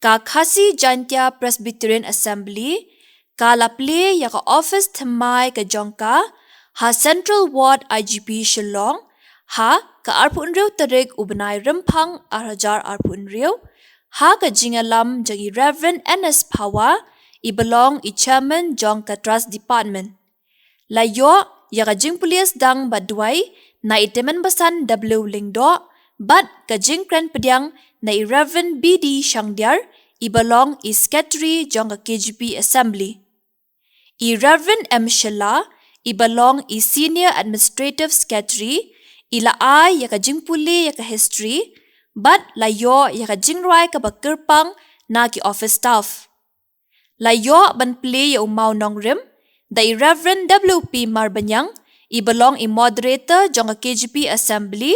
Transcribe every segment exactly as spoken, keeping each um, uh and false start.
Ka Khasi Jaintia Presbyterian Assembly ka la plie ïa ka office thymmai ka jong ka ha Central Ward I G P Shillong ha ka arphew hynriew tarik u bnai Rymphang ar hajar arphew hynriew, ha ka jingïalam jong i Reverend N S Phawa, i ba long i Chairman jong ka Trust Department. La ïoh ïa ka jingpule sdang bad duwai na i Tymmen Basan W Lyngdoh bad ka jingkren pdiang na i Reverend B D Shangdiar, i ba long i Secretary jong ka K J P Assembly. I Reverend M Shylla, i ba long i Senior Administrative Secretary, i la ai ïa ka jingpule ïa ka history bad la ïoh ïa ka jingrwai kaba kyrpang na ki office staff. La ïoh ban plie ïa u mawnongrim da i Reverend W P Marbaniang, i ba long i moderator jong ka K J P Assembly.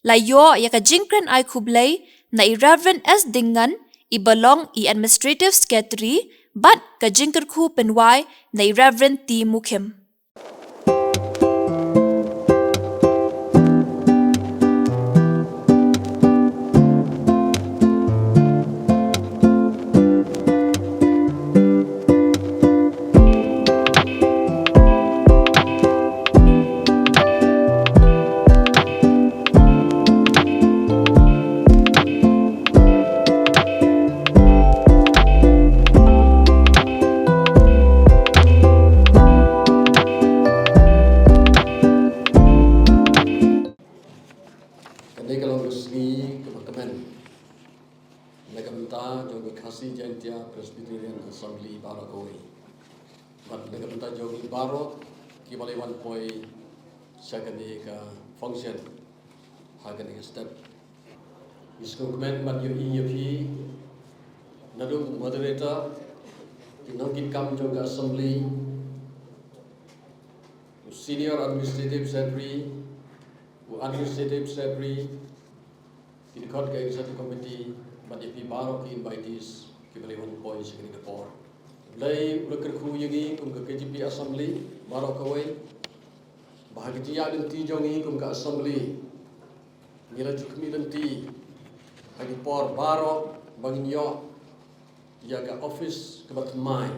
La ïoh ïa ka jingkren ai khublei na i Reverend S Ding Ngan, i ba long i Administrative Secretary, bad ka jingkyrkhu pynwai na i Reverend T Mukhim. Kane ka long ka sngi kaba kmen na ka bynta jong ka Khasi Jaintia Presbyterian Assembly baroh kawei, bad na ka bynta jong ngi baroh kiba la wan poi sha kane ka function ha kane ka step. Ngi sngewkmen ban ïohi ïa phi naduh u moderator, ki nongkitkam jong ka Assembly, u Senior Administrative Secretary, u Administrative Secretary, ki dkhot ka Executive Committee, bad ïa phi baroh ki invitees kiba la wan poi sha kane ka por. U Blei u la kyrkhu ïa ngi kum ka K J P Assembly baroh kawei, ba ha ka jingïaid lynti jong ngi kum ka Assembly, ngi la ju khmih lynti ha ki por baroh ba ngin ïoh ïa ka office kaba thymmai,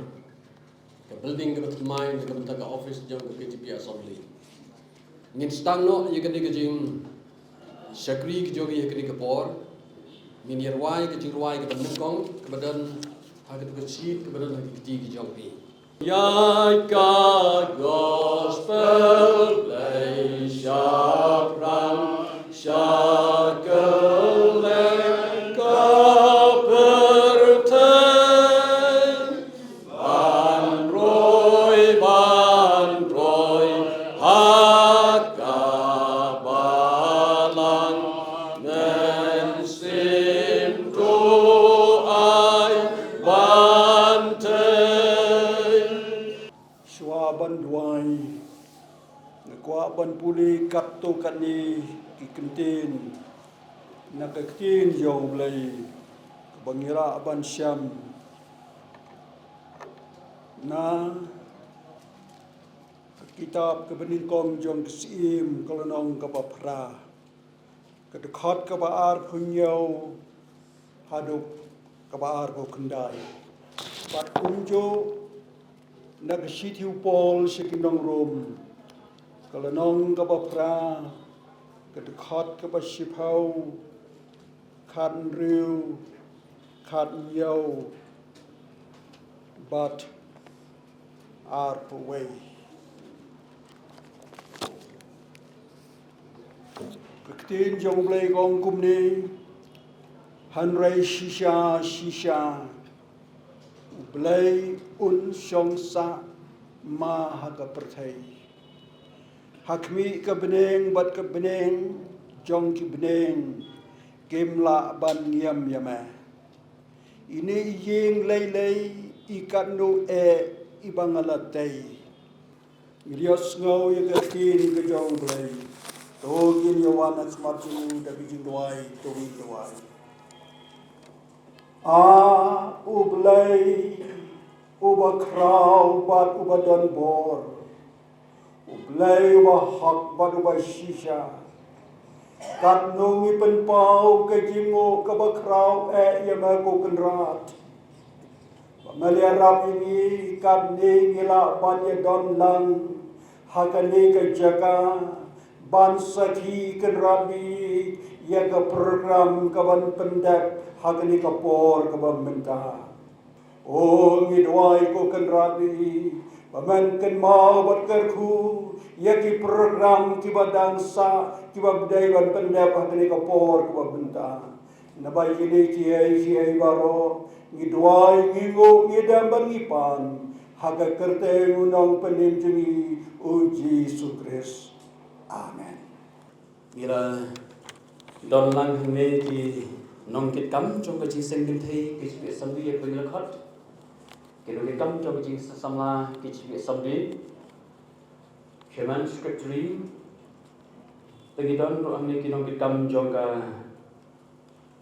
ka building kaba thymmai na ka bynta ka office jong ka K J P Assembly. Ngin sdang noh ïa kane ka jingshakri ka jong ngi ha kane ka por. Ngin ïa rwai ka jingrwai kaba nyngkong kaba don ha katu ka sheet kaba don ha ki kti ki jong ngi. Ïa ka gospel Blei shaphrang sha kylleng ka pyrthei. Ban roi, ban roi ha ka balang, mynsiem to ai ban tei. Shuwa ban duwai, nga kwah ban pule katto katne ki kyntien na ka ktien jong U Blei kaba ngi lah ban shem na ka kitab kaba nyngkong jong ka Syiem, ka lynnong kaba phra, ka dkhot kaba arphew hynñiew haduh kaba arphew khyndai. Bad kumjuh na ka shithi u Paul sha ki nong Rom, ka lynnong kaba phra, ka dkhot kaba shiphew, khathynriew, khathynñiew bad arphew wei. Ka ktien jong U Blei ka ong kumne: Hynrei shisha shisha U Blei un shong sah ma ha ka pyrthei. Ha khmih ka bneng bad ka bneng jong ki bneng kim lah ban ngiam ïa me. Ine i ïing lei lei, i katno eh i ba nga la tei. Ngi ïohsngew ïa ka ktien ka jong U Blei. To ngin ïa wan ha khmat jong U da ka jingduwai, to ngin duwai. A U Blei uba khraw bad uba don bor, U Blei uba hok bad uba shisha, Katno ngi pynpaw ka jingnguh kaba khraw eh ïa me ko Kynrad, ba me la ïarap ïa ngi, katne ngi lah ban ïadon lang ha kane ka jaka ban sakhi, Kynrad, ïa ka program kaban pyndep ha kane ka por kaba mynta. O, ngi duwai ko Kynrad, ba men kynmaw bad kyrkhu ïa ki program kiba dang sah, kiba dei ban pyndep ha kane ka por kaba mynta. Naba ïa kine kiei kiei baroh ngi duwai, ngi nguh, ngi dem bad ngi pan ha ka kyrteng u Nongpynim jong ngi, u Jisu Khrist. Amen. Ngi la don lang hangne ki nongkitkam jong ka Jingïaseng Kynthei K J P Assembly, ïa kiba ngi la khot, ki nongkitkam jong ka Jingïaseng Samla K J P Assembly, Chairman, Secretary. Te ngi don ruh hangne ki nongkitkam jong ka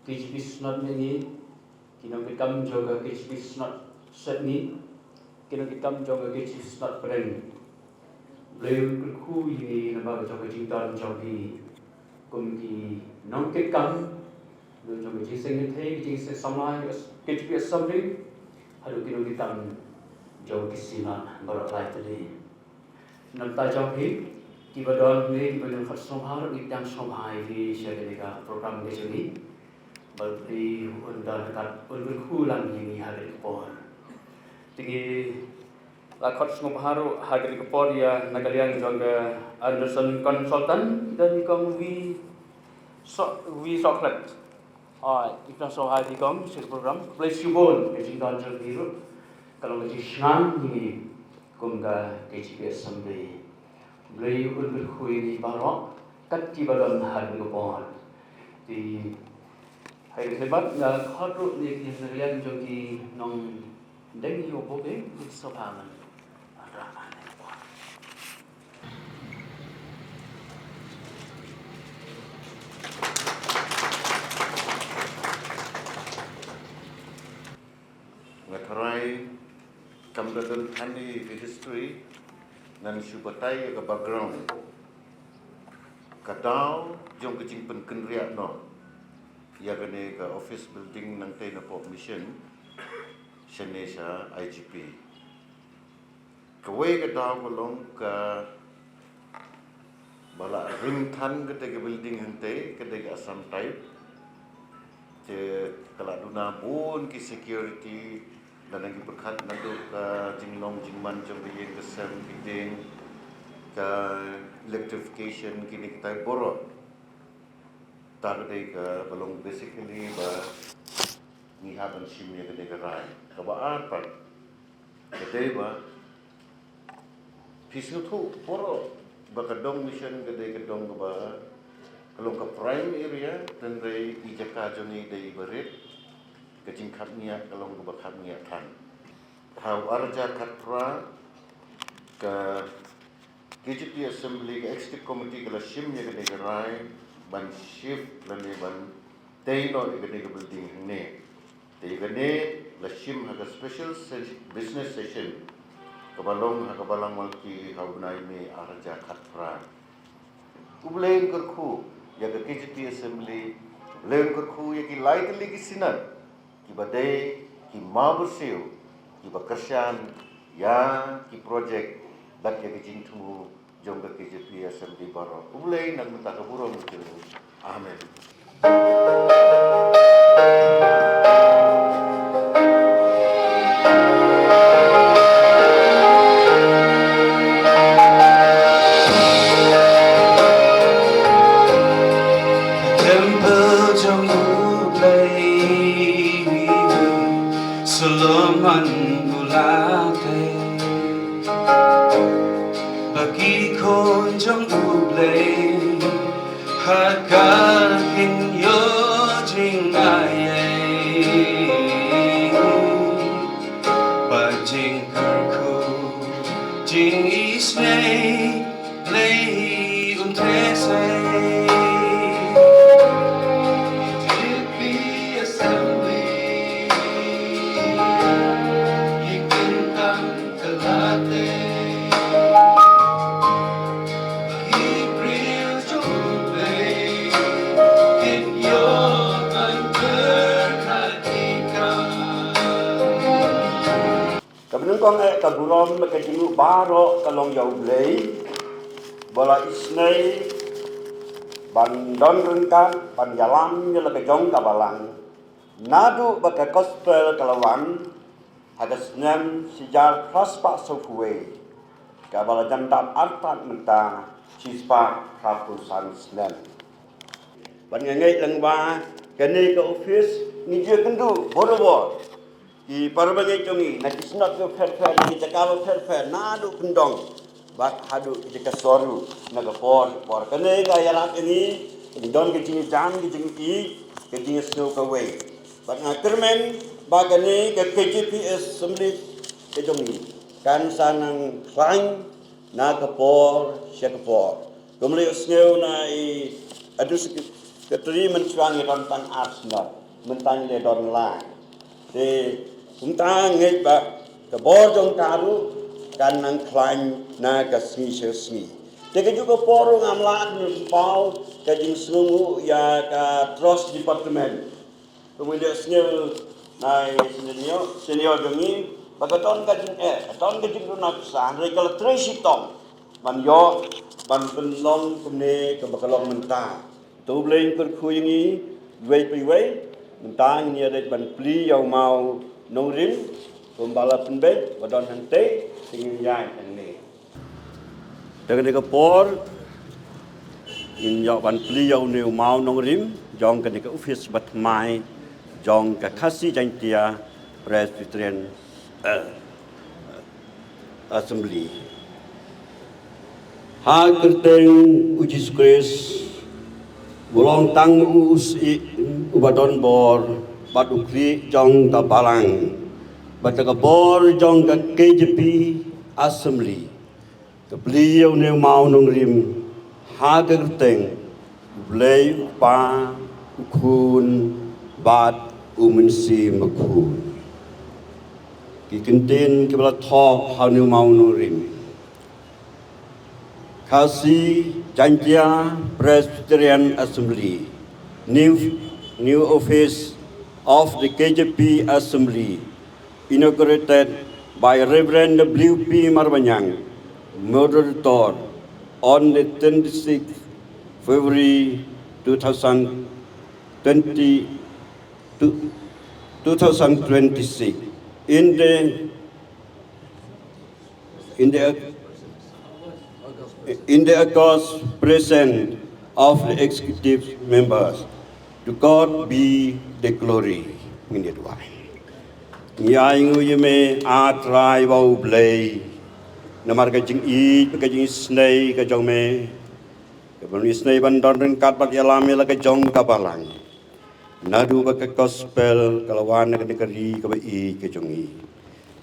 K J P Synod Mihngi, ki nongkitkam jong ka K J P Synod Sepngi, ki nongkitkam jong ka K J P Synod Pdeng. Blei un kyrkhu ïa ngi namar jong ka jingdon jong ngi kum ki nongkitkam jong ka Jingïaseng Kynthei, ka Jingïaseng Samla K J P Assembly, haduh ki nongkitkam jong ki Synod baroh lai tylli. Nangta jong phi kiba don hangne, kiba don, khot sngewbha ruh, ngi tang sngewbha ïa phi sha kane ka program ka jong ngi. Ba U Blei un don ryngkat, un kyrkhu lang ïa ngi ha kane ka por. Te ngi la khot sngewbha ruh ha kane ka por ïa na ka liang jong ka Anderson Consultant, don i Kong Wi Soh, Wi Sohkhlet. Ai, i tang sngewbha ïa i Kong sha ka program. Blei shibun, ka jingdon jong phi ruh ka long ka jingshngaiñ ïa ngi kum ka K J P Assembly. Blei un kyrkhu ïa ngi baroh kat kiba don ha kane ka por. Te ha kane ka khyllipmat nga khot ruh ïa ki na ka liang jong ki nongdeng ïa u buh, eh, ki sngewbha ban wanrah ha kane ka por. Nga tharai kam da don than ïa ka history, ngan shu batai ïa ka background. Ka daw jong ka jingpynkynriah noh ïa kane ka office building nangtei napoh Mission shane sha I G P. Kawei ka daw ka long ka ba la rim than kata ka building hangtei, ka dei ka Assam type. Te ka la duna bun ki security, lada ngi pyrkhat naduh ka jinglong jingman jong ka ïing ka sem, ki dieng, ka electrification, kine kitai baroh. Ta ka dei kaba long basically ba ngi hap ban shim ïa kane ka rai. Kaba ar pat ka dei ba phi sngewthuh baroh ba ka dong Mission ka dei ka dong kaba ka long ka prime area, hynrei i jaka jong ngi dei iba rit, ka jingkhapngiah ka long kaba khapngiah than. Ha u ar hajar khatphra ka K J P Assembly, ka Executive Committee ka la shim ïa kane ka rai ban shift lane ban tei noh ïa kane ka building hangne. Te ïa kane la shim ha ka special ses-, business session kaba long ha ka Balang Malki ha u bnai May ar hajar khatphra. U Blei un kyrkhu ïa ka K J P Assembly, U Blei un kyrkhu ïa ki lai tylli ki Synod kiba dei ki mawbyrsiew kiba kyrshan ïa ki project bad ïa ka jingthmu jong ka K J P Assembly baroh. U Blei un ai mynta ka burom. Amen. Temple jong U Blei, Solomon u la tei. Ba ki khun jong U Blei ha ka kin ïoh jingaiei. Ba jingkyrkhu jingisynei Blei un trei sei. Assembly ïa kin tang ka la tei. Ba ki briew jong U Blei Tang eh ka burom bad ka jingïeit baroh ka long ïa U Blei ba la isynei ban don ryngkat ban ïalam ïa la ka jong ka balang. Naduh ba ka gospel ka la wan ha ka snem shihajar phra spah sawphew wei, kaba la jan dap artat mynta shispah phraphew san snem. Bad nga ngeit lang ba kane ka office ngi ju ïakynduh barabor, ki para bangeit jong ngi na ki synod bapher bapher, na ki jaka bapher bapher, naduh kyndong bad haduh ki jaka sor ruh, na ka por ka por. Kane ka ïarap ïa ngi, ngi don ka jingïajan, ka jingïeit, ka jingsngew kawei. Bad nga kyrmen ba kane ka K J P Assembly ka jong ngi kan sa nang khlaiñ na ka por sha ka por. Kumba la ïohsngew na i Advisory Secretary, mynshwa ngi don tang ar synod, mynta ngi la don lai. Te kumta ngeit ba ka bor jong ka ruh kan nang khlaiñ na ka sngi sha sngi. Te kajuh ka por ruh ngam lah ban pynpaw ka jingsngewnguh ïa ka Trust Department. Kumba la ïohsngew na i senior, senior jong ngi, ba ka don ka jingeh, ka don ka jingduna pisa, hynrei ka la trei shitom ban ïoh ban pynlong kumne kaba ka long mynta. To U Blei un kyrkhu ïa ngi iwei pa iwei. Mynta ngin ïa leit ban plie ïa u maw nongrim kumba la pynbeit ba don hangtei, te ngin ïaid hangne. Te kane ka por ngin ïoh ban plie ïa une u maw nongrim jong kane ka office bathymmai jong ka Khasi Jaintia Presbyterian, eh, Assembly. Ha kyrteng U Jisu Khrist, u long tang u Syiem uba don bor bad u khlieh jong ka balang bad ka bor jong ka K J P Assembly, ka plie ïa une u maw nongrim ha ka kyrteng U Blei U Kpa, U Khun bad U Mynsiem Bakhuid. Ki kyntien kiba la thoh ha une u maw nongrim. Khasi Jaintia Presbyterian Assembly, new, new office of the K J P Assembly, inaugurated by Reverend W P Marbaniang, Moderator, on the twenty-sixth February two thousand twenty, two, two thousand twenty-six, in the in the, in the august presence of the executive members. To God be the glory. Ngin ïa duwai. Ngi ainguh ïa me, A Trai ba U Blei, namar ka jingïeit, ka jingisynei ka jong me, kaba me isynei ban don ryngkat bad ïalam ïa la ka jong ka balang. Naduh ba ka gospel ka la wan na kane ka ri kaba ïeit ka jong ngi,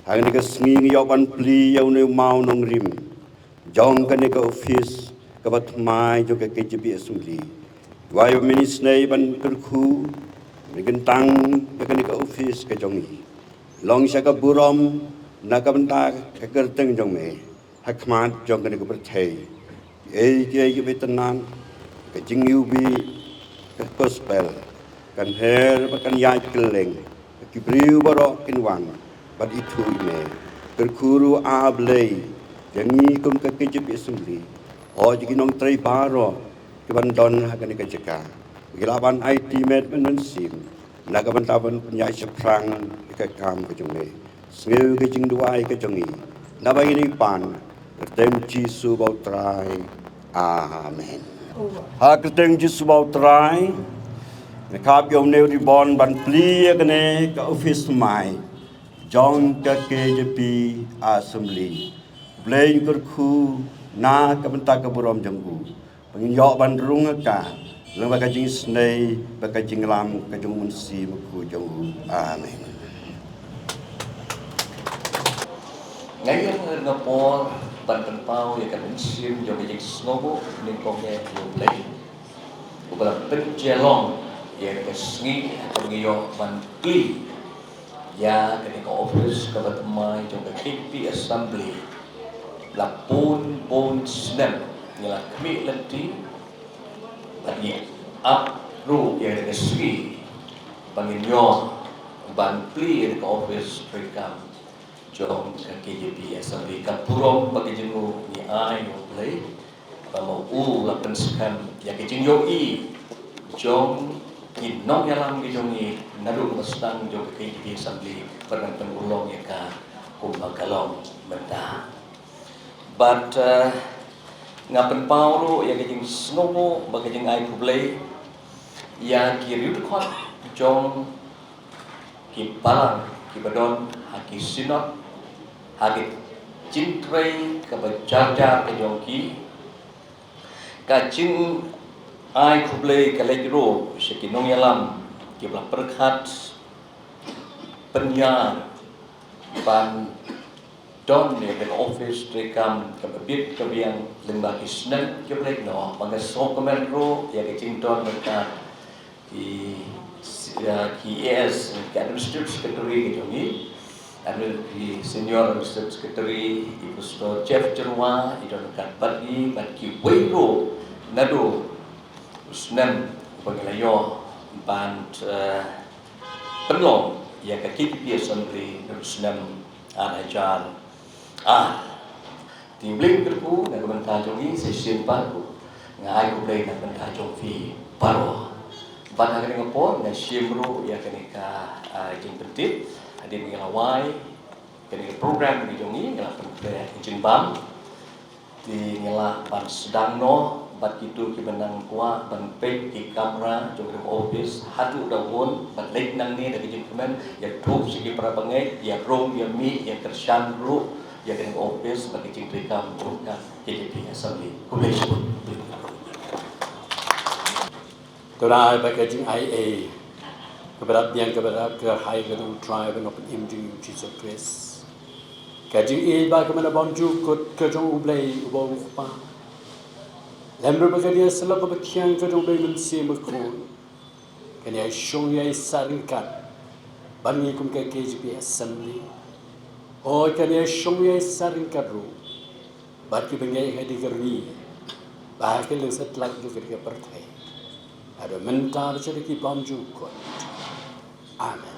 ha kane ka sngi ngi ïoh ban plie ïa une u maw nongrim jong kane ka office kaba thymmai jong ka K J P Assembly. Duwai ba men isynei ban kyrkhu, men kyntang ïa kane ka office ka jong ngi. Long sha ka burom na ka bynta ka kyrteng jong me ha khmat jong kane ka pyrthei. Kiei kiei kiba itynnad, ka jingiwbih ka gospel kan her bad kan ïaid kylleng. Ki briew baroh kin wan bad ithuh ïa me. Kyrkhu ruh, A Blei, ïa ngi kum ka K J P Assembly, hoi ïa ki nongtrei baroh kiban don ha kane ka jaka, ba ki lah ban aiti met bad mynsiem na ka bynta ban pynïaid shaphrang ïa ka kam ka jong me. Sngew ka jingduwai ka jong ngi, naba ngi pan ha kyrteng Jisu ba U Trai. Amen. Ha kyrteng Jisu ba U Trai, nga khap ïa une u ribbon ban plie ïa kane ka office thymmai jong ka K J P Assembly. Blei un kyrkhu na ka bynta ka burom jong u. Ba ngin ïoh ban rung ha ka lyngba ka jingisynei bad ka jingïalam ka jong U Mynsiem Bakhuid jong u. Amen. Nga ïeng ha kane ka por ban pynpaw ïa ka mynsiem jong ka jingsngewbha nyngkong ïa U Blei uba la pynjia long ïa ka sngi kaba ngi ïoh ban plie ïa kane ka office kaba thymmai jong ka K J P Assembly. La bun bun snem ngi la khmih lynti bad ngi ap ruh ïa kane ka sngi ba ngin ïoh ban plie ïa ka office treikam. jong ka K J P Assembly, ka burom bad ka jingnguh ngi ai ïa U Blei ba ma u la pynskhem ïa ka jingïohi jong ki nongïalam ki jong ngi naduh ba sdang jong ka K J P Assembly bad ngan pynurlong ïa ka kumba ka long mynta. Bad, eh, nga pynpaw ruh ïa ka jingsngewnguh bad ka jingai khublei ïa ki riewdkhot jong ki balang kiba don ha ki synod, ha ki jingtrei kaba jar jar ka jong ki. Ka jingai khublei ka leit ruh sha ki nongïalam kiba la pyrkhat pynïar ban don ïa ka office treikam kaba bit ka biang lyngba ki snem kiba leit noh. Ba nga sngewkmen ruh ïa ka jingdon ryngkat ki, ïa ki A S, ki administrative secretary ka jong ngi, admin, ki senior administrative secretary, i Pastor Jeff Jyrwa i don ryngkat bad ngi, bad kiwei ruh naduh u snem uba ngi la ïoh ban, eh, pynlong ïa ka K J P Assembly naduh u snem ar hajar ar. Te U Blei un kyrkhu na ka bynta jong ngi sa shisien pat ruh. Nga ai khublei na ka bynta jong phi baroh. Bad ha kane ka por nga shim ruh ïa kane ka, ah, jingpyntip hadien ngi la wai kane ka program ka jong ngi, ngi la pynpra ïa ka jingbam. Te ngi lah ban sdang noh bad kito kiba nang kwah ban peit ki kamra jong ka office haduh da bun, bad leit nangne da ka jingkmen, ïathuh sha ki para bangeit, ïarung ïamih ïakyrshan ruh ïa ka office bad ka jingtreikam jong ka K J P Assembly. Khublei shibun. To da ai ba ka jingai ei kaba dap biang kaba dap kyrhai ka jong U Trai bad U Nongpynim jong ngi U Jisu Khrist, ka jingïeit ba ka mena bymjukut ka jong U Blei uba U Kpa, lem ruh bad ka jingïasyllok kaba thiang ka jong U Blei Mynsiem Bakhuid, kan ïashong ïaisah ryngkat bad ngi kum ka K J P Assembly. Hooid, kan ïashong ïaisah ryngkat ruh bad kiba ngeit ha kane ka ri bad ha ki lyngsatlak jong kane ka pyrthei, naduh mynta bad shaduh ki bymjukut. Amen.